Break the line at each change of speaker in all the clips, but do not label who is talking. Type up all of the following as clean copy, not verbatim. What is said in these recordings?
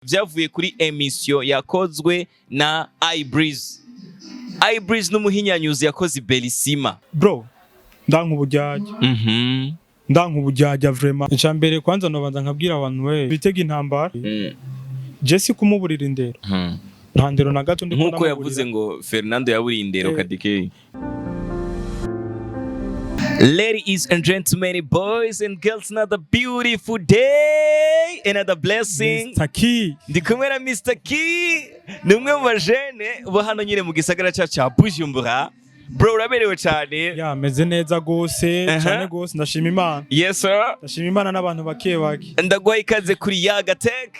Vyavuye kuri émission yakozwe na iBreeze. iBreeze n'umuhinyanyuzi yakoze Belisima.
Bro, ndanka uburyarya. Ndanka uburyarya vraiment. Icya mbere kwanza nobanza nkabwira abantu we bitega intambara. Jesse kumuburira indero, nta ndero na gato ndiko
Nkuko
ndamugurira.
Yavuze ngo Fernando yaburiye indero. Kadike. Ladies and gentlemen, boys and girls, another beautiful day, another blessing.
Mr. Key.
Ndi kumwe na Mr. Key, ni umwe mu bajene bo hano nyine mu gisagara cyacu cya Bujumbura. Bro, uraberewe cyane.
Ya, meze neza gose. Cyane gose, ndashima Imana.
Yes sir.
Ndashima Imana n'abantu bake bake.
Ndaguha ikaze kuri Yaga Tech.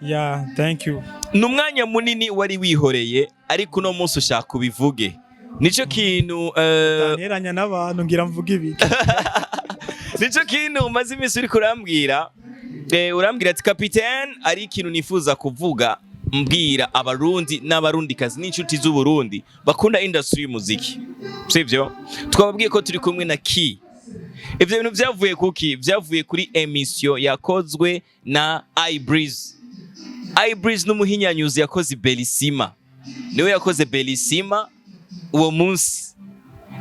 Ya, thank you.
Ni umwanya munini wari wihoreye, ariko uno munsi ushaka ubivuge. Nico kintu
Nteranya n'abantu ngira mvuga ibi.
Nico kintu umaze iminsi uriko urambwira. Urambwira ati: "Capitaine, ari ikintu nifuza kuvuga, mbwira Abarundi n'Abarundikazi n'inshuti z'Uburundi bakunda industry y'umuziki." Sivyo? Twababwiye ko turi kumwe na Key. Ivyo bintu vyavuye kuki? Vyavuye kuri émission yakozwe na iBreeze. iBreeze n'umuhinyanyuzi yakoze Belisima, niwe yakoze Belisima uwo munsi.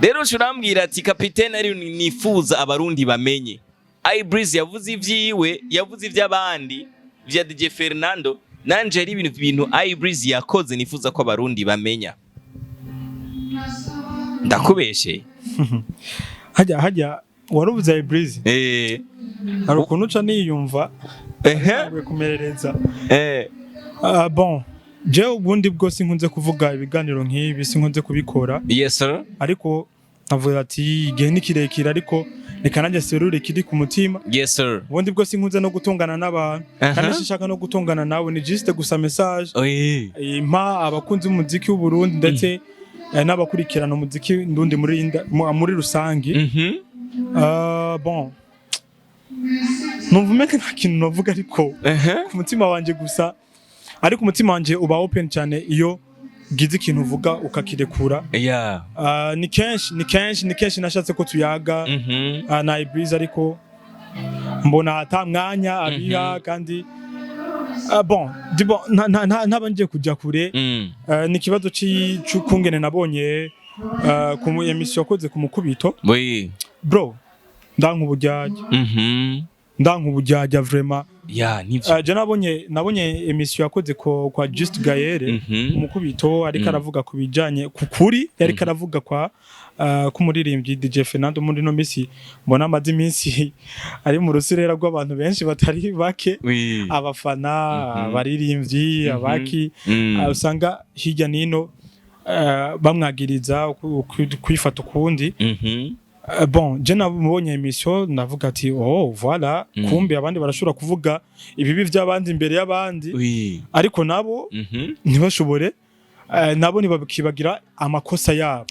Rero urambwira ati: "Kapitene, ari nifuza Abarundi bamenye." iBreeze yavuze ivyiwe, yavuze ivy'abandi vya DJ Fernando. Nanje ari ibintu iBreeze yakoze nifuza ko Abarundi bamenya. Ndakubeshe?
Hajya warubuze Breeze.
Eh.
Hari ukuntu uca niyumva. Ntanguye kumerereza. Ah, bon, jewe ubundi bwo sinkunze kuvuga ibiganiro nk'ibi, sinkunze kubikora.
Yes sir.
Ariko nkavuga ati igihe ni kirekire, ariko reka nanjye serure kiri ku mutima.
Yes sir.
Ubundi bwo sinkunze no gutongana n'abantu, kandi sinshaka no gutongana nawe, ni juste gusa message impa abakunzi b'umuziki w'u Burundi ndetse n'abakurikirana umuziki ndundi muri rusangi. Ah, bon, numva umenga nta kintu navuga, ariko ku mutima wanje gusa, ariko umutima wanje uba open cyane iyo ugize ikintu uvuga ukakirekura. Ah, ni kenshi nashatse ko tuyaga na Ibreeze, ariko mbona ata mwanya abiha. Kandi bon, ntaba ngiye kujya kure. Ni ikibazo c'ukungene nabonye ku émission yakoze ku mukubito. Bro, ndanka uburyarya. Ndanka uburyarya vraiment.
Ya, nivyo.
Je nabonye émission yakoze kwa Just Gaël, umukubito, ariko aravuga ku bijanye ku kuri yariko aravuga kwa k'umuririmbyi DJ Fernando. Muri no misi mbona amaze iminsi ari mu rusirera rw'abantu benshi batari bake, abafana, abaririmbyi, abaki, usanga hirya nino bamwagiriza kwifata ukundi. Bon, je nabonye émission ndavuga ati: "Oh voilà, kumbe abandi barashobora kuvuga ibibi by'abandi imbere y'abandi, ariko nabo ntibashobore, nabo ntibakibagira amakosa yabo."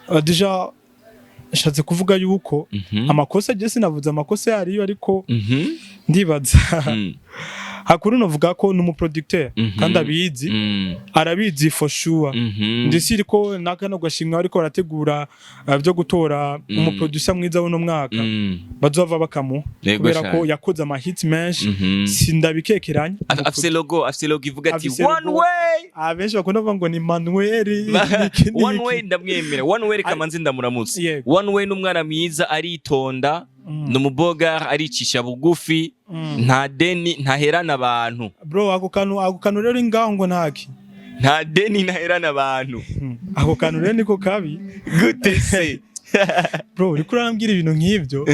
Déjà nshatse kuvuga yuko amakosa, je sinavuze amakosa yariyo, ariko ndibaza hakuru novuga ko ni umuproducteur kandi abizi, arabizi for sure. Ndetse iriko nakano gashimwe ariko barategura byo gutora umuproducer mwiza w'uno mwaka, bazova bakamuha kubera ko yakoze amahits menshi. Sindabikekeranya.
Afise logo ivuga ati
Afise
"One
logo.
way".
Abenshi bakunda kuvuga ngo ni Manuel niki
One
niki.
Way ndamwemera. One Way, reka manze ndamuramutse.
Yego.
One Way n'umwana mwiza, aritonda, ni umubogar, aricisha bugufi, nta deni, ntaherana abantu.
Bro, ako kantu rero ngaho ngo ntaki.
Nta deni, ntaherana abantu.
Ako kantu rero niko kabi.
Gute se?
Bro, uriko urambwira ibintu nk'ivyo.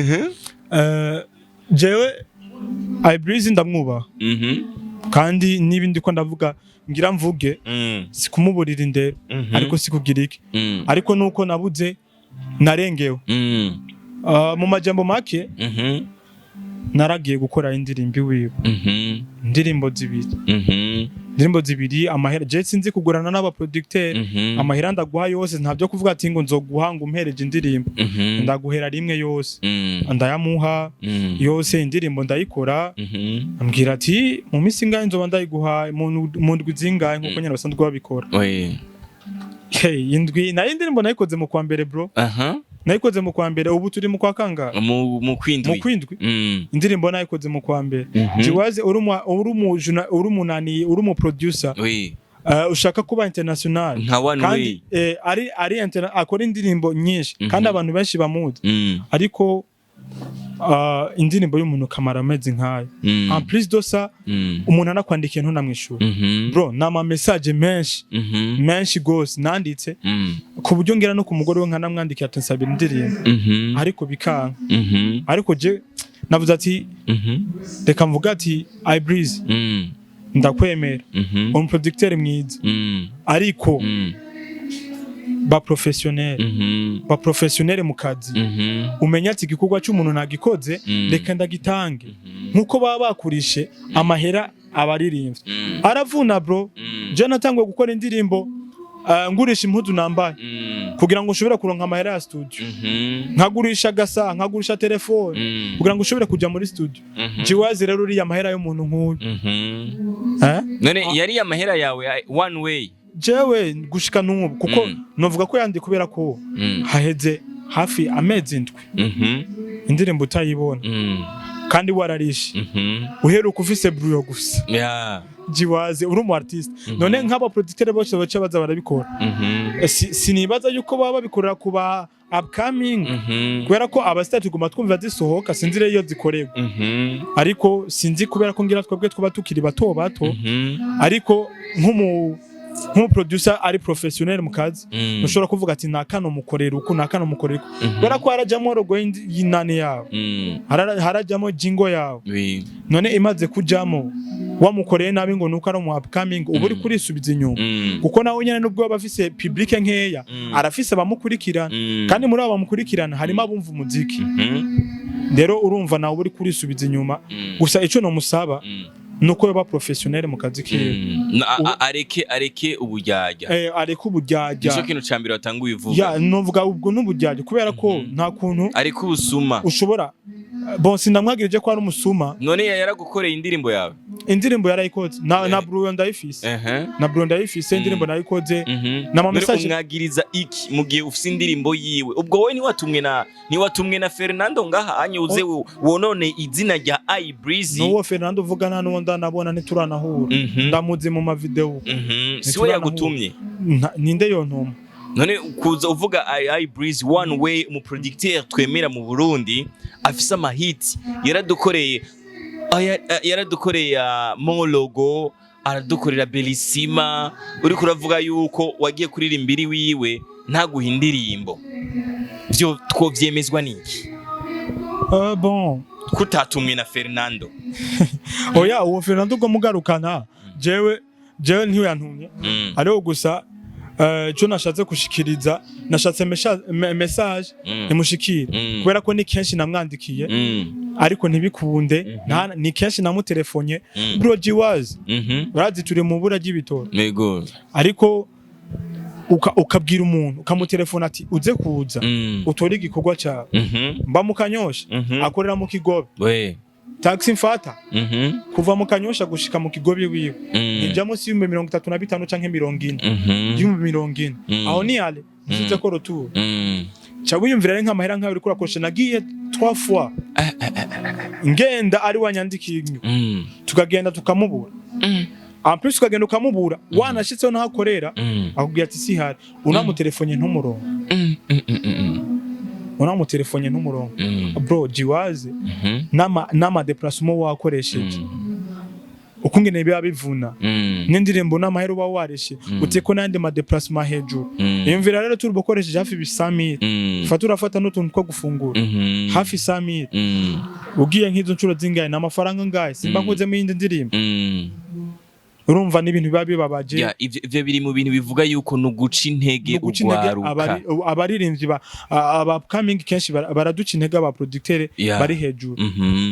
Jewe Ibreeze ndamwubaha, kandi n'ibindi ko ndavuga ngira mvuge, si kumuburira indero, ariko si kugira iki, ariko nuko nabuze narengewe. Mu majambo make, naragiye gukora indirimbo iwiwe, indirimbo zibiri, amahera je sinzi kugurana n'abaproducteur. Amahera ndaguha yose, ntabyo kuvuga ati ngo nzoguha ngo umpereje indirimbo, ndaguhera rimwe yose. Ndayamuha yose, indirimbo ndayikora. Ambwira ati mu minsi ingahe nzoba ndayiguha, mu ndwi zingahe, nkuko nyine basanzwe babikora. Hey, indwi nayo indirimbo nayikoze mu kwa mbere, bro.
Aha.
Nayikoze mu kwa mbere, ubu turi mu kwa kangahe?
Mu kwindwi.
Mu kwindwi. Indirimbo nayikoze mu kwa mbere. Jiwaze uri umunani, uri umu producer, ushaka kuba international
Nka One
kandi
Way.
ari akora indirimbo nyinshi kandi abantu benshi bamuzi, ariko indirimbo y'umuntu kamara amezi nk'ayo, en plus de ça, umuntu anakwandikiye ntunamwishure. Bro, ni ama message menshi, menshi gose nanditse, ku buryo ngera no ku mugore we nkanamwandikiye ati nsabira indirimbo, ariko bikanka. Ariko je navuze ati reka mvuga ati Ibreeze, ndakwemera, uri producteur mwiza, ariko ba professionnel, ba professionnel mu kazi. Umenya ati igikorwa cy'umuntu nagikoze, reka ndagitange nkuko baba bakurishe amahera. Abaririmbyi aravuna, bro. Je natanguye gukora indirimbo ngurisha impuzu nambaye kugira ngo ushobore kuronka amahera ya studio, nkagurisha agasa, nkagurisha telefone kugira ngo ushobore kuja muri studio. Jiwazi rero uriya amahera y'umuntu nk'uyu, eh?
None yari amahera yawe One Way?
Jewe gushika n'ubu, kuko novuga ko yandi, kubera ko haheze hafi amezi 7 indirimbo utayibona kandi wararishe, uheruka ufise brouillon gusa. Jiwaze uri umu artiste, none nk'aba producteur bose baca baza barabikora? Sinibaza yuko baba babikorera ku ba upcoming, kubera ko aba star tuguma twumva zisohoka, sinzi rero iyo zikorerwa. Ariko sinzi, kubera ko ngira twebwe twaba tukiri bato bato, ariko nk'umu producer ari professionnel mu kazi, ushobora kuvuga ati nakano mukorera uku, nakano mukorera uku, kubera ko harajyamo logo y'inani yawe, harajyamo jingle yawe. None imaze kujamo wamukoreye nabi ngo nuko ari umu upcoming, uba uri kurisubiza inyuma, kuko nawe nyene nubwo aba afise public nkeya, arafise abamukurikirana, kandi muri abo bamukurikirana harimo abumva umuziki. Rero urumva nawe uba uri kurisubiza inyuma. Gusa ico nomusaba nuko yoba professionnel mu kazi kiwe.
Areke uburyarya.
Areke uburyarya.
Nico kintu ca mbere watanguye uvuga.
Ya, novuga ubwo n'uburyarya, kubera ko nta kuntu
Areke ubusuma.
ushobora, bon, sindamwagirije ko ari umusuma.
None yaragukoreye indirimbo yawe?
Indirimbo yarayikoze na brouillon ndayifise. Na brouillon ndayifise, indirimbo nayikoze n'ama
None
message.
umwagiriza iki mu gihe ufise indirimbo yiwe? Ubwo wowe ntiwatumwe na Fernando ngaha anye uze wonone izina rya Ibreezy?
N'uwo Fernando uvugana n'uwo ndanabona, ntituranahura. Ndamuzi mu ma video.
Si we yagutumye?
Ninde yontuma?
None kuza uvuga Ibreezy One Way, umuproducteur twemera mu Burundi, afise amahiti yaradukoreye, yaradukoreye Mologo, aradukorera Belisima, uriko uravuga yuko wagiye kuririmba iri wiwe ntaguha indirimbo, vyo twovyemezwa niki?
Bon.
Kutatumwe na Fernando?
Oya, uwo Fernando ubwo mugarukana, jewe ntiyantumye. Ariko gusa ico nashatse gushikiriza, nashatse message imushikire, kubera ko ni kenshi namwandikiye, ariko ntibikunde. Ni kenshi namutelefonye. Bro Jiwazi, urazi turi mu bura ry'ibitoro. Ariko ukabwira umuntu, ukamutelefona ati uze kuza utore igikorwa cyawe, mba mu Kanyosha, akorera mu Kigobe. Taxi mfata kuva mu Kanyosha gushika mu Kigobe wiwe nijya munsi y'35,000 canke 40, 40,000. Aho ni aller, nsize ko retour. Ca wiyumvira rero nk'amahera nkayo uriko urakoresha. Nagiye trois fois, ngenda ari wanyandikiye inyuma, tukagenda tukamubura. En plus ukagenda ukamubura, wanashitseho naho akorera, akubwira ati sihari. Unamutelefone ntumurongo, unamutelefone ntumurongo. Bro Jiwaze, n'ama déplacement wakoresheje, ukungene biba bivuna, n'indirimbo n'amahera uba wareshe, uteko n'andi ma déplacement hejuru. Iyumvira rero turi bukoresheje hafi bisamire, fata urafata n'utuntu two gufungura, hafi 100,000. Ugiye nk'izo nshuro zingahe, ni amafaranga ngahe simba nkozemo iyindi ndirimbo? Urumva n'ibintu biba bibabaje.
Ya, ivyo biri mu bintu bivuga yuko ni uguca intege
No guca intege
urwaruka.
Abaririmbyi aba upcoming kenshi baraduca intege aba producteur bari hejuru.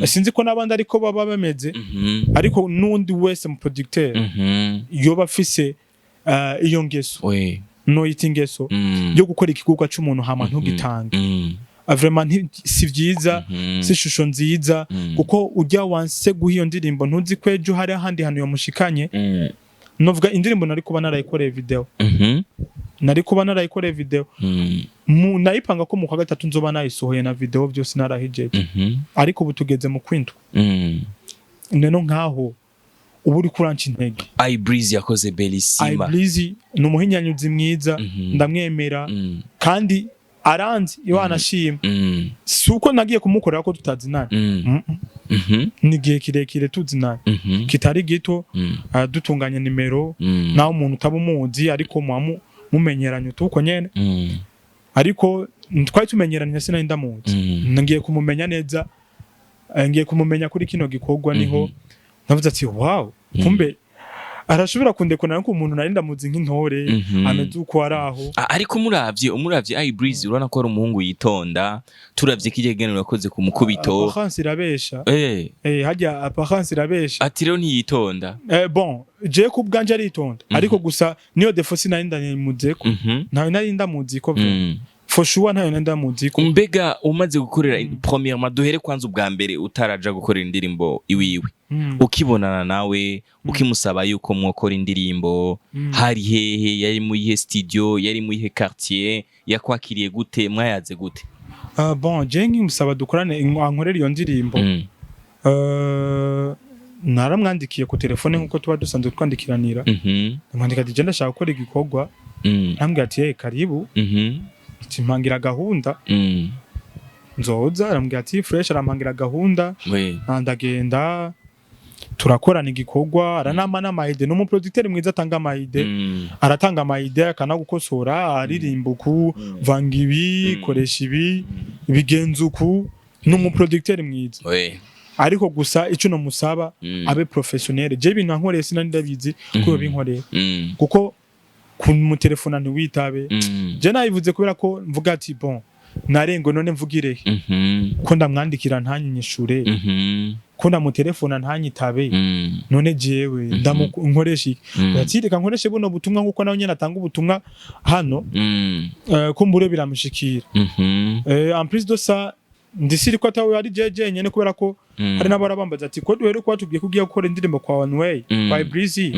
Sinzi ko n'abandi ariko baba bameze, ariko n'undi wese mu producteur yoba afise iyo ngeso, noyita ingeso yo gukora igikorwa c'umuntu hama ntugitange. Vraiment si vyiza, si ishusho nziza, kuko ujya wanse guha iyo ndirimbo, ntuzi ko ejo hari ahandi hantu yamushikanye. Novuga indirimbo nari kuba narayikoreye video. Nari kuba narayikoreye video. Nayipanga ko mu kwa gatatu nzoba nayisohoye na video, byose narahijeje. Ariko ubu tugeze mu kwindwi. None nkaho ubu uri kuranca intege.
Ibreeze yakoze Bellissima.
Ibreeze ni umuhinyanyuzi mwiza, ndamwemera, kandi aranzi iyo anashima. Si uko nagiye kumukorera ko tutazinanye. Ni igihe kirekire tuzinanye, kitari gito. Dutunganya nimero, naho umuntu utaba umuzi, ariko muba mumenyeranye utuko nyene. Ariko twari tumenyeranye, sinari ndamuzi. Ngiye kumumenya neza, ngiye kumumenya kuri kino gikorwa, niho navuze ati: "Wow, kumbe arashobora kundekona." Ariko umuntu nari ndamuzi nk'intore, ameze uko ari aho.
Ariko umuravye Ibreeze, urabona ko ari umuhungu yitonda. Turavye kirya kiganiro yakoze ku mukubito.
Apparence irabesha. Hajya apparence irabesha.
Ati rero ntiyitonda.
Bon, je ku bwanje aritonda, ariko gusa niyo défaut sinari ndamuzeko. Ntayo nari ndamuzi ko for sure, ntayo nari ndamuzi ko.
Mbega umaze gukorera, premièrement, duhere kwanza ubwa mbere utaraja gukorera indirimbo iwiwe, ukibonana nawe, ukimusaba yuko mwokora indirimbo, hari hehe? Yari mu yihe studio? Yari mu yihe quartier? Yakwakiriye gute? Mwayaze gute?
Bon, je nkimusaba dukorane, ankorera iyo ndirimbo, naramwandikiye ku telefone nkuko tuba dusanzwe twandikiranira. Ndamwandika ati: "Je ndashaka gukora igikorwa." Arambwira ati: "Hey, karibu." Ati: "Mpangira gahunda nzoza." Arambwira ati: "Fresh." Arampangira gahunda. Ndagenda, turakorana igikorwa, aranama n'ama idées. Ni umuproducteur mwiza, atanga ama idées. Aratanga ama idées, akanagukosora: aririmba uku, vanga ibi, koresha ibi, bigenza uku. Ni umuproducteur mwiza. Ariko gusa icyo nomusaba, abe professionnel. Je ibintu ankoreye sinari ndabizi ko yobinkoreye, kuko kumutelefona ntiwitabe. Je nabivuze kubera ko mvuga ati: "Bon, narengo none mvugire ko ndamwandikira ntanyinyishure, ko ndamutelefona ntanyitabe, none jewe nkoresha iki?" Ati: "Reka nkoreshe buno butumwa nkuko nawe nyene atanga ubutumwa hano, kumbure biramushikira." En plus de ça, ndisiri ko atawe ari jeje nyene, kubera ko hari n'abarabambaza ati: "Ko duhere ko watubwiye ko ugiye gukora indirimbo kwa One Way, kwa Breezy,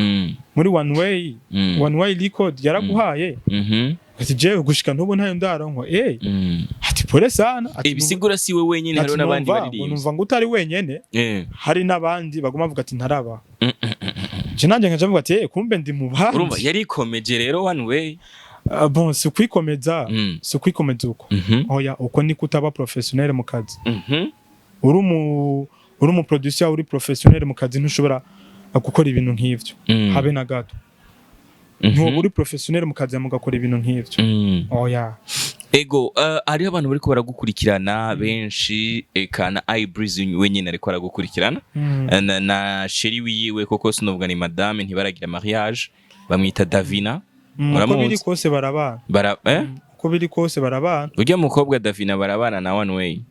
muri One Way, One Way Record yaraguhaye?" Ati: "Jewe gushika ntubu ntayo ndaronkwa." Ati: "Pole sana." Ati,
Ibisigura si we wenyine,
ati
hariho n'abandi
numva ngo
baririmbyi.
Numva ngo utari wenyene, hari n'abandi baguma bavuga ati ntaraba. Je nanje nkaja mvuga ati: "Kumbe ndi mu
Urumva
bandi."
yarikomeje rero One Way.
Ah, bon, si ukwikomeza, si ukwikomeza uko. Oya, uko ni kutaba professionnel mu kazi. Uri umu producer, uri professionnel mu kazi, ntushobora gukora ibintu nk'ivyo, habe na gato. Ntuba uri professionnel mu kazi mugakora ibintu nk'ivyo. Oya.
Ego, hariho abantu bariko baragukurikirana benshi, eka na Ibreeze wenyine ariko aragukurikirana. Na chéri wiwe, koko sinovuga ni madame, ntibaragira mariage, bamwita Davina.
Uko
Uramuzi?
biri kose barabana.
Bara, eh?
Uko biri kose barabana.
Urya mukobwa Davina barabana na One Way.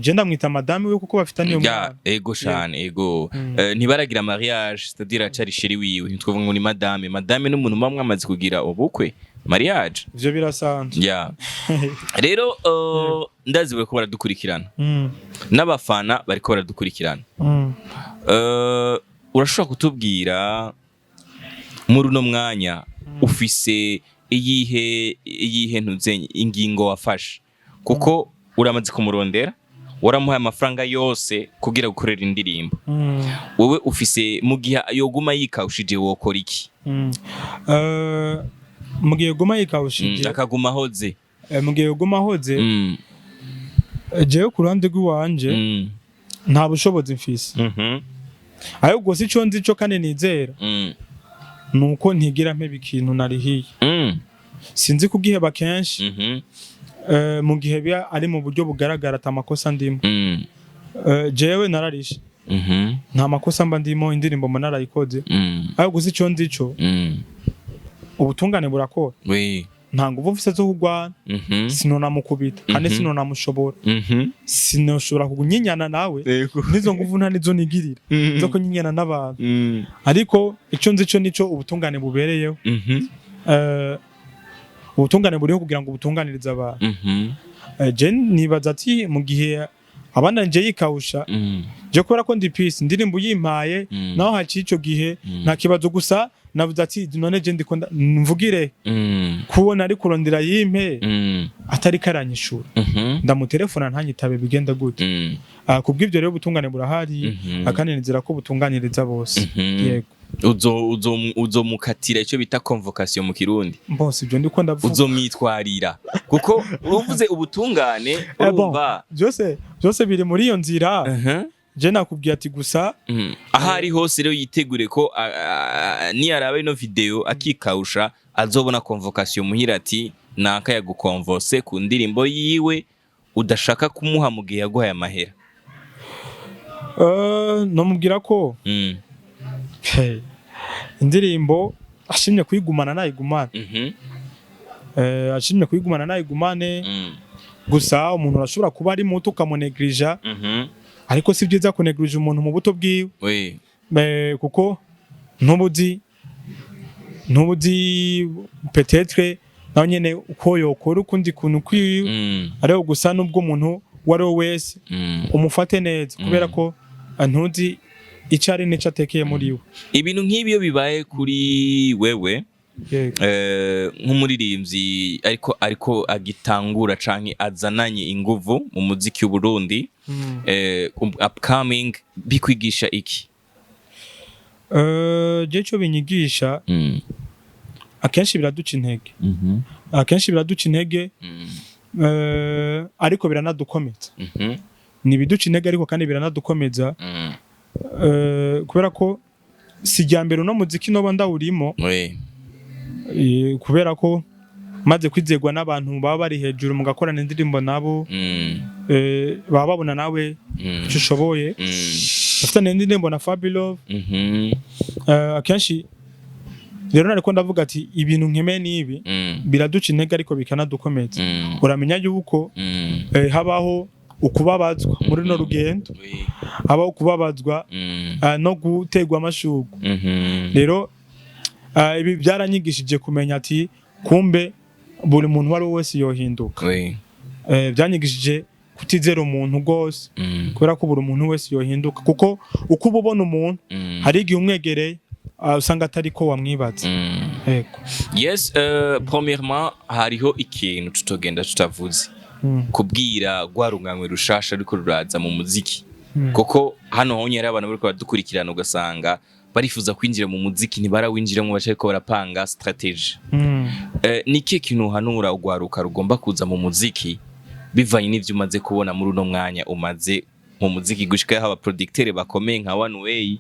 Je ndamwita madame we kuko bafitanye
Ya,
umwana.
ego shane, ego. Ntibaragira mariage, c'est-à-dire acari chéri wiwe, ntitwovuga ngo ni madame. Madame n'umuntu muba mwamaze kugira ubukwe, mariage.
Ivyo birasanzwe.
Ya. Rero ndazi bariko baradukurikirana, n'abafana bariko baradukurikirana. Urashobora kutubwira muri uno mwanya ufise iyihe ntuzenye ingingo wafashe, kuko uramaze kumurondera, waramuhaye amafaranga yose kugira gukorera indirimbo? Wowe ufise, mu gihe yoguma yikawushije, wokora iki?
Mu gihe guma yikawushije,
Akaguma ahoze.
Mu gihe guma ahoze, jewe ku ruhande rw'iwanje nta bushobozi mfise, ariko gusa ico nzi co kandi nizera nuko ntigira mpeba ikintu narihiye. Sinzi kugiheba kenshi, mu gihe biba ari mu buryo bugaragara ata makosa ndimo. Jewe nararishe, nta makosa mba ndimo, indirimbo mba narayikoze, ariko gusa ico nzi co, ubutungane burakora. Nta nguvu mfise zo kurwana, sinonamukubita kandi sinonamushobora, sinoshobora kunyinyana nawe. Nizo nguvu nta nizo nigirira zo kunyinyana n'abantu. Ariko ico nzi co nico ubutungane bubereyeho. Ubutungane buriho kugira ngo butunganirize abantu. Je nibaza ati mu gihe abananje yikawusha, je kubera ko ndi peace, indirimbo uyimpaye, naho haciye ico gihe, nta kibazo. Gusa Navuze ati: "None je ndiko mvugire kubona ari kurondera yimpe, atari karanyishura, ndamutelefona ntanyitabe, bigenda gute?" Kubw'ibyo rero ubutungane burahari, kandi nizera ko butunganiriza bose. Yego.
Uzomukatira icyo bita convocation mu Kirundi.
Bose ibyo ndiko ndavuga.
Uzomwitwarira, kuko uvuze ubutungane.
Bon,
Urumva.
byose byose biri muri iyo nzira. Je nakubwiye ati gusa
Aho ari hose rero yitegure ko niyaraba ino video akikawusha, azobona convocation muhira, ati naka yagukonvose ku ndirimbo yiwe udashaka kumuha mu gihe yaguhaye amahera.
Nomubwira ko hey, indirimbo ashimye kuyigumana nayigumane. Ashimye kuyigumana nayigumane. Gusa umuntu arashobora kuba ari muto ukamunegrija, ariko si byiza kunegrija umuntu mu buto bwiwe. Kuko ntubuzi peut-être nawe nyene uko yokora ukundi kuntu kwiwe. Ariko gusa nubwo umuntu uwo ari we wese umufate neza, kubera ko ntuzi icyo ari n'icyo atekeye muri we.
Ibintu nk'ibi iyo bibaye kuri wewe,
Yego.
nk'umuririmbyi ariko agitangura canke azananye inguvu mu muziki w'Uburundi, upcoming, bikwigisha iki?
Je ico binyigisha, akenshi biraduca intege, akenshi biraduca intege, ariko biranadukomeza. Ni ibiduca intege ariko kandi biranadukomeza, kubera ko si irya mbere uno muziki noba ndawurimo. Kubera ko maze kwizerwa n'abantu baba bari hejuru, mugakorana indirimbo nabo, baba babona nawe icyo ushoboye. Dufitanye indirimbo na Fabilove. Akenshi rero nariko ndavuga ati ibintu nkeme n'ibi biraduca intege ariko bikanadukomeza. Uramenya yuko habaho ukubabazwa muri runo rugendo, habaho ukubabazwa no guterwa amashurwe. Rero ibi byaranyigishije kumenya ati kumbe buri muntu uwo ari we wese yohinduka. Byanyigishije kutizera umuntu rwose, kubera ko buri muntu wese yohinduka, kuko uko uba ubona umuntu, hari igihe umwegereye usanga atari ko wamwibaza. Yego.
Yes, premièrement hariho ikintu tutogenda tutavuze, kubwira rwa runganywe rushasha ariko ruraza mu muziki, kuko hano honye hari abantu bariko baradukurikirana, ugasanga barifuza kwinjira mu muziki, ntibarawinjiramo, baca ariko barapanga strategy. Ni ikihe kintu uhanura urwaruka rugomba kuza mu muziki, bivanye n'ivyo umaze kubona muri uno mwanya umaze mu muziki, gushika aho abaproducteur bakomeye nka One Way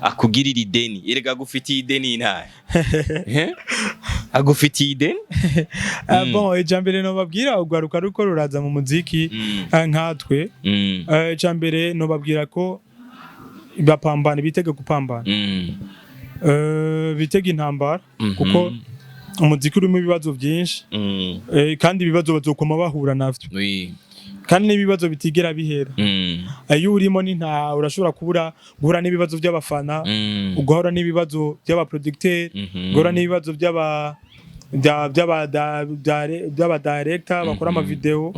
akugirira ideni? Erega agufitiye ideni intahe? Eh? Agufitiye ideni.
Bon, ijambere nobabwira urwaruka ruko ruraza mu muziki, nkatwe, ijambere nobabwira ko bapambana, bitege gupambana, bitege intambara, kuko umuziki urimo ibibazo byinshi, kandi ibibazo bazokoma bahura navyo, kandi n'ibibazo bitigera bihera. Iyo urimo ni nta urashobora kubura guhura n'ibibazo by'abafana, ugahura n'ibibazo by'abaproducteur, ugahura n'ibibazo by'aba director bakora ama video,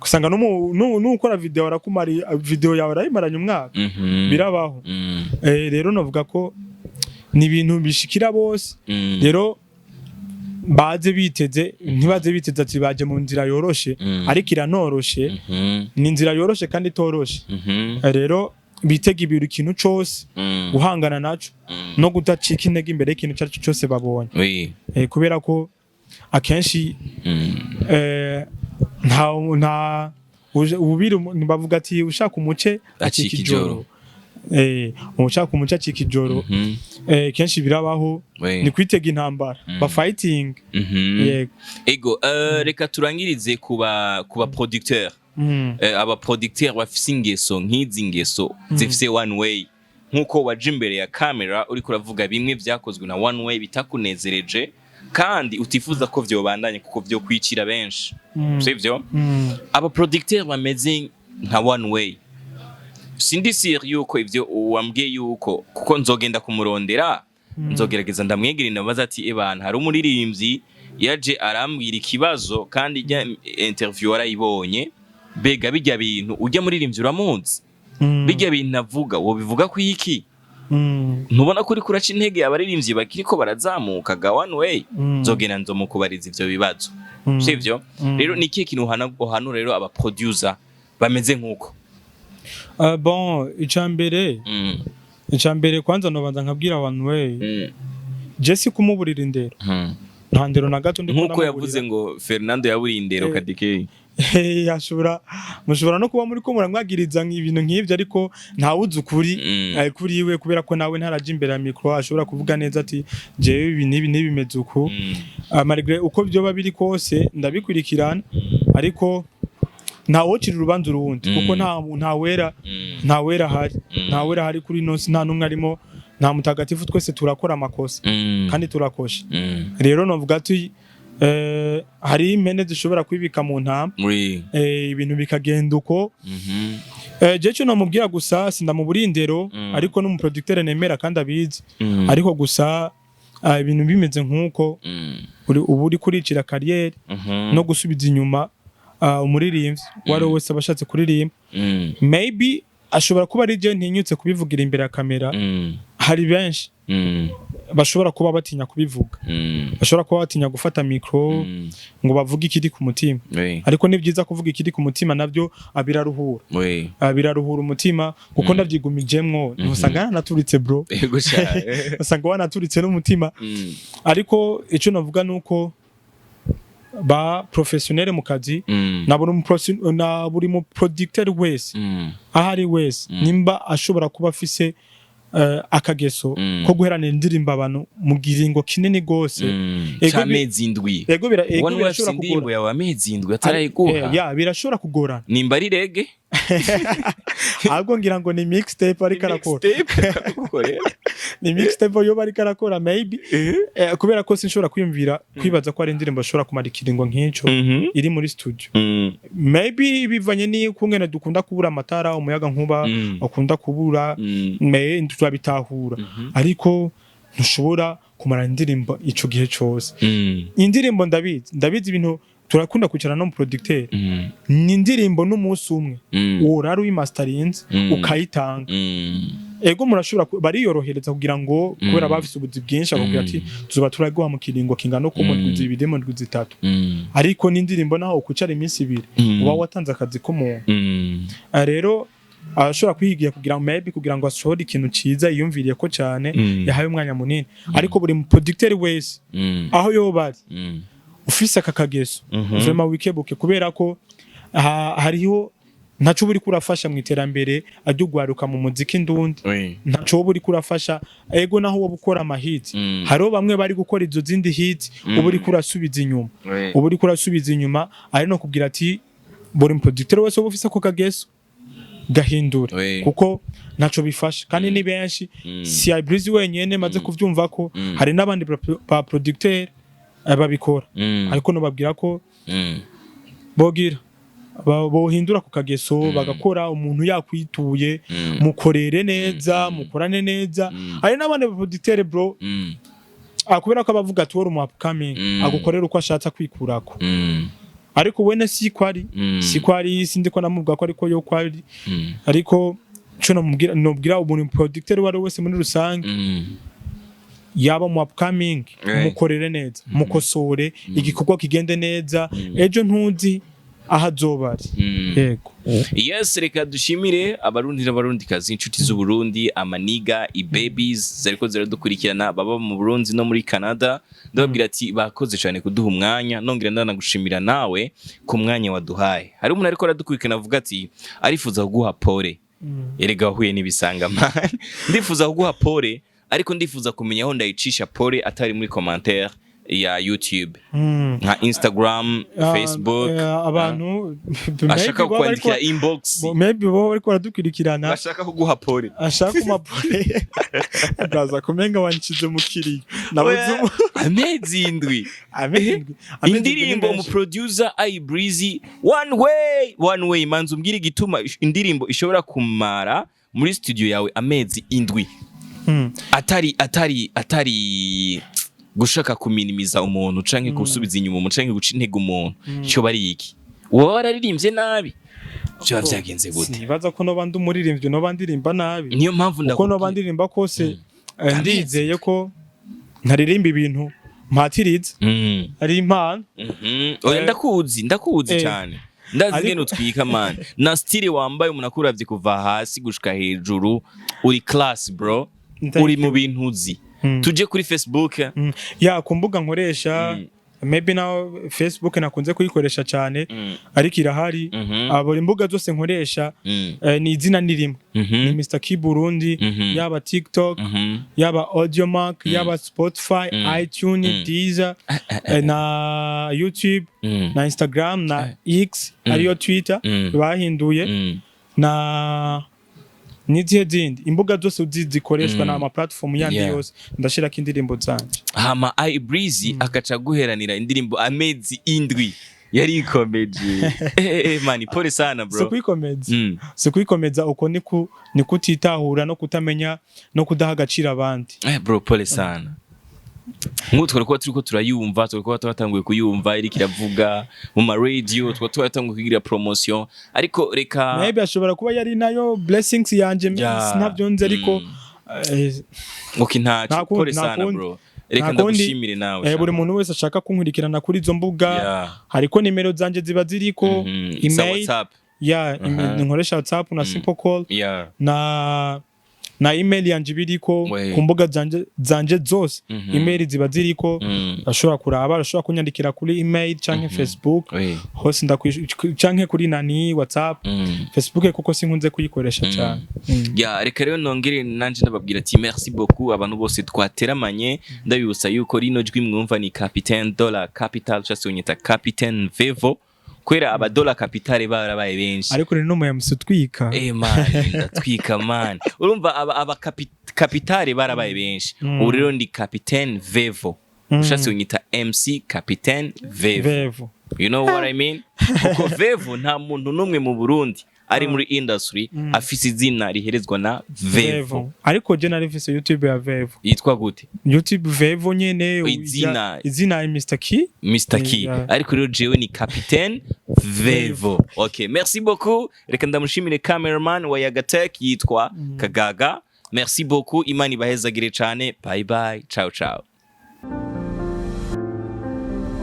usanga n'ukora video arakumara video yawe arayimaranye umwaka. Birabaho. Rero navuga ko ni ibintu bishikira bose. Rero baze biteze, ntibaze biteze ati baje mu nzira yoroshe, ariko iranoroshe. Ni inzira yoroshe kandi itoroshe. Rero bitega ibintu, ikintu cose, guhangana naco, no kudacika intege imbere y'ikintu icyo ari cyo cyose babonye. Kubera ko akenshi nta ububiri bavuga ati ushaka umuce
acika
acika
ijoro.
ijoro. Ushaka umuce acika ijoro. Kenshi birabaho. Ni kwitega intambara, ba fighting. Yego.
Ego, reka turangirize kuba producteur. Aba producteur bafise ingeso nk'izi, ngeso zifise One Way, nkuko waje imbere ya camera uriko uravuga bimwe vyakozwe na One Way bitakunezereje kandi utifuza ko vyobandanye kuko vyo kwicira benshi, sivyo? Aba producteur bameze nka One Way, sindi sûr yuko ivyo wambwiye yuko, kuko nzogenda kumurondera, nzogerageza ndamwegere, ndabaza ati: "Ebana, hari umuririmbyi yaje arambwira ikibazo, kandi ijya interview warayibonye, bega bijya bintu ujya muririmbyi uramuzi? Bijya bintu avuga wobivuga ko iki?" Ntubona ko uriko uraca intege abaririmbyi bakiriko barazamuka ga One Way? Nzogenda nzomukubariza ivyo bibazo, sivyo? Rero ni ikihe kintu uhanura rero aba producer bameze nk'uko?
Bon, icambere, icambere kwanza nobanza nkabwira One Way, je si kumuburira indero, nta ndero na gato ndiko
Nk'uko
ndamuburira.
yavuze ngo Fernando yaburiye indero Kadike.
Ashobora, mushobora no kuba muri ko muramwagiriza ibintu nk'ivyo, ariko ntawuzi ukuri kuri iwe, kubera ko nawe ntaraja imbere ya micro ashobora kuvuga neza ati: "Jewe ibi n'ibi n'ibi bimeze uku." Malgré uko byoba biri kose, ndabikurikirana, ariko ntawocira urubanza urundi, kuko nta wera, nta wera ahari, nta wera ahari kuri ino si, nta n'umwe arimo, nta mutagatifu. Twese turakora amakosa kandi turakosha. Rero novuga ati hari impene zishobora kwibika mu ntama, ibintu bikagenda uko. Je cyo nomubwira gusa, sindamubura indero, ariko n'umuproducteur nemera kandi abizi, ariko gusa ibintu bimeze nk'uko, uba uri kuricira carrière no gusubiza inyuma umuririmbyi uwo ari we wese aba ashatse kuririmba. Maybe ashobora kuba ari je ntinyutse kubivugira imbere ya kamera, hari benshi bashobora kuba batinya kubivuga, bashobora kuba batinya gufata micro ngo bavuge ikiri ku mutima, ariko ni byiza kuvuga ikiri ku mutima, nabyo biraruhura. Biraruhura umutima, kuko ndavyigumijemwo ntusanga yanaturitse, bro.
Yego cyane.
Usanga wanaturitse n'umutima. Ariko icyo navuga nuko ba professionnel mu kazi, na buri mu producteur wese, aho ari wese, nimba ashobora kuba afise akageso ko guheranira indirimbo abantu mu giringo kinini gose, Ego
C'amezi 7.
ego
Ubona afise
birashobora
indirimbo
kugora.
yawe amezi 7 atarayiguha.
Ya, birashobora kugorana.
Nimba ari reggae.
Ahubwo ngira ngo ni mixtape ariko arakora.
Mixtape akagukorera.
Ni mixtape yoba ariko arakora maybe, kubera ko sinshobora kwiyumvira kwibaza ko ari indirimbo ashobora kumara ikiringo nk'ico iri muri studio. Maybe bivanye n'ukungene dukunda kubura amatara, umuyaga nkuba ukunda kubura, me turabitahura, ariko ntushobora kumara indirimbo ico gihe cose. Indirimbo ndabizi, ibintu turakunda kwicara no mu producteur, ni indirimbo n'umunsi umwe worara uyimastarinze ukayitanga. Ego, murashobora bariyorohereza kugira ngo, kubera bafise ubuzi bwinshi, akubwira ati: "Tuzoba turaguha mu kiringo kingana uko, mu ndwi 2, mu ndwi 3." Ariko n'indirimbo naho ukwicara iminsi 2, uba watanze akazi k'umuntu. Rero arashobora kwihigira kugira ngo maybe kugira ngo asohore ikintu ciza yiyumviriye ko cyane, yahaye umwanya munini. Ariko buri mu producteur wese, aho yoba ari, ufise aka kageso, vraiment wikebuke, kubera ko hariho ntaco uba uriko urafasha mu iterambere ry'ugwaruka mu muziki ndundi. Ntaco uba uriko urafasha. Ego, naho woba ukora amahiti, hariho bamwe bari gukora izo zindi hit, uba uriko urasubiza inyuma, uba uriko urasubiza inyuma. Ari no kubwira ati buri producteur wese uba ufise ako kageso, gahindura, kuko ntaco bifasha. Kandi ni benshi, si Ibreezy wenyene maze kuvyumva ko hari n'abandi ba producteur babikora, ariko nobabwira ko bogira bohindura ku kageso, bagakora umuntu yakwituye, mukorere neza, mukorane neza. Hari n'abandi ba producteur, bro, kubera ko abavuga ati wari umu upcoming, agukorera uko ashatse kwikurako, ariko wene siko ari, siko ari. Sindi ko namuvuga ko ariko yo ko ari, ariko ico nomubwira, nobwira umuntu producteur uwo ari we wese muri rusange, yaba mu upcoming, mukorere neza, mukosore, igikorwa kigende neza. Ejo ntuzi aho azoba ari. Yego.
Yes, reka dushimire Abarundi n'Abarundikazi, inshuti z'Uburundi, amaniga i babies zariko ziradukurikirana, baba mu Burundi no muri Canada. Ndababwira ati bakoze cyane kuduha umwanya. Nongera ndanagushimira nawe ku mwanya waduhaye. Hari umuntu ariko aradukurikirana avuga ati arifuza kuguha pole. Erega wahuye n'ibisanga, man. Ndifuza kuguha pole, ariko ndifuza kumenya aho ndayicisha pole atari muri commentaire ya YouTube, nka Instagram, Facebook.
Abantu
ashaka
maybe boba
kukwandikira inbox.
Maybe bo bariko baradukurikirana
bashaka kuguha pole.
Ashaka umapole, ndaza kumenga wanshize mu kiriyo, nabuze
Amezi 7.
Amezi 7, amezi 7 ni
Indirimbo
menshi.
Umuproducer Ibreezy One Way, One Way, manza umbwire igituma indirimbo ishobora kumara muri studio yawe amezi 7, atari gushaka kuminimiza umuntu canke gusubiza inyuma umuntu canke guca intege umuntu, cyo bari iki? Uba wararirimbye nabi? Vyoba vyagenze gute?
Sinibaza ko noba ndi umuririmbyi noba ndirimba nabi.
Niyo mpamvu
Uko noba
ndakubwira.
ndirimba kose, ndizeye ko ntaririmba ibintu mpatiriza, ari impano.
Oya, ndakuzi, ndakuzi cyane, ndazi ingene utwika, man, na style wambaye. Umuntu akuravye kuva hasi gushika hejuru, uri class, bro.
Thank
Uri mu
you.
bintu uzi. Tuje kuri Facebook.
Ya, ku mbuga nkoresha, maybe naho Facebook nakunze kuyikoresha cyane, ariko irahari. Buri imbuga zose nkoresha, ni izina ni rimwe, ni Mr Key Burundi. Yaba TikTok, yaba Audiomack, yaba Spotify, iTunes, Deezer, na YouTube, na Instagram, na X ariyo Twitter bahinduye, na n'izihe zindi imbuga zose uzi zikoreshwa n'ama platform yandi yose, ndashirako indirimbo zanje.
Hama Ibreezy akaca guheranira indirimbo amezi 7, yarikomeje. Man, pole sana,
Si
bro.
kuyikomeza, si kuyikomeza, uko ni kutitahura no kutamenya no kudaha agaciro abandi.
Bro, pole sana. Nk'ubu twari kuba turiko turayumva, twari kuba twatanguye kuyumva iriko iravuga mu ma radio, twari twatanguye kugira promotion, ariko reka.
Maybe ashobora kuba yari nayo blessings yanje, sinavyo nzi, ariko
Okay, ntaco.
Nta kundi,
Pole
nta
sana,
kundi.
bro, reka
Nta kundi.
ndagushimire nawe.
Buri muntu wese ashaka kunkurikirana kuri izo mbuga, hariko nimero zanje ziba ziriko,
Za
email.
WhatsApp.
Ya, nkoresha WhatsApp na simple call, na email yanje ibiriko. Ku mbuga zanje zose, email ziba ziriko. Ashobora kuraba, arashobora kunyandikira kuri email canke Facebook, hose canke kuri nani, WhatsApp. Facebook kuko sinkunze kuyikoresha cyane.
Ya, reka rero nongere nanje ndababwira ati merci beaucoup abantu bose twateramanye. Ndabibutsa yuko rino jwi mwumva ni Capitaine Dollar Capital, cyangwa se unyita Capitaine Vevo, kubera aba Dollar Capital barabaye benshi.
Ariko rero no MC utwika.
Man, ndatwika, man. Urumva aba capitale barabaye benshi. Ubu rero ndi Capitaine Vevo, ushatse unyita MC Capitaine Vevo.
Vevo.
You know what I mean? Kuko Vevo, nta muntu n'umwe mu Burundi ari muri industry afise izina riherezwa na Vevo.
Vevo. Ariko je nari mfise YouTube ya Vevo.
Yitwa gute?
YouTube Vevo nyene.
Izina.
Izina ya Mr Key.
Mr Key. Ariko rero jewe ni Capitaine Vevo. Okay, merci beaucoup. Reka ndamushimire cameraman wa Yagatech yitwa Kagaga. Merci beaucoup, Imana ibahezagire cane. Bye bye, ciao ciao.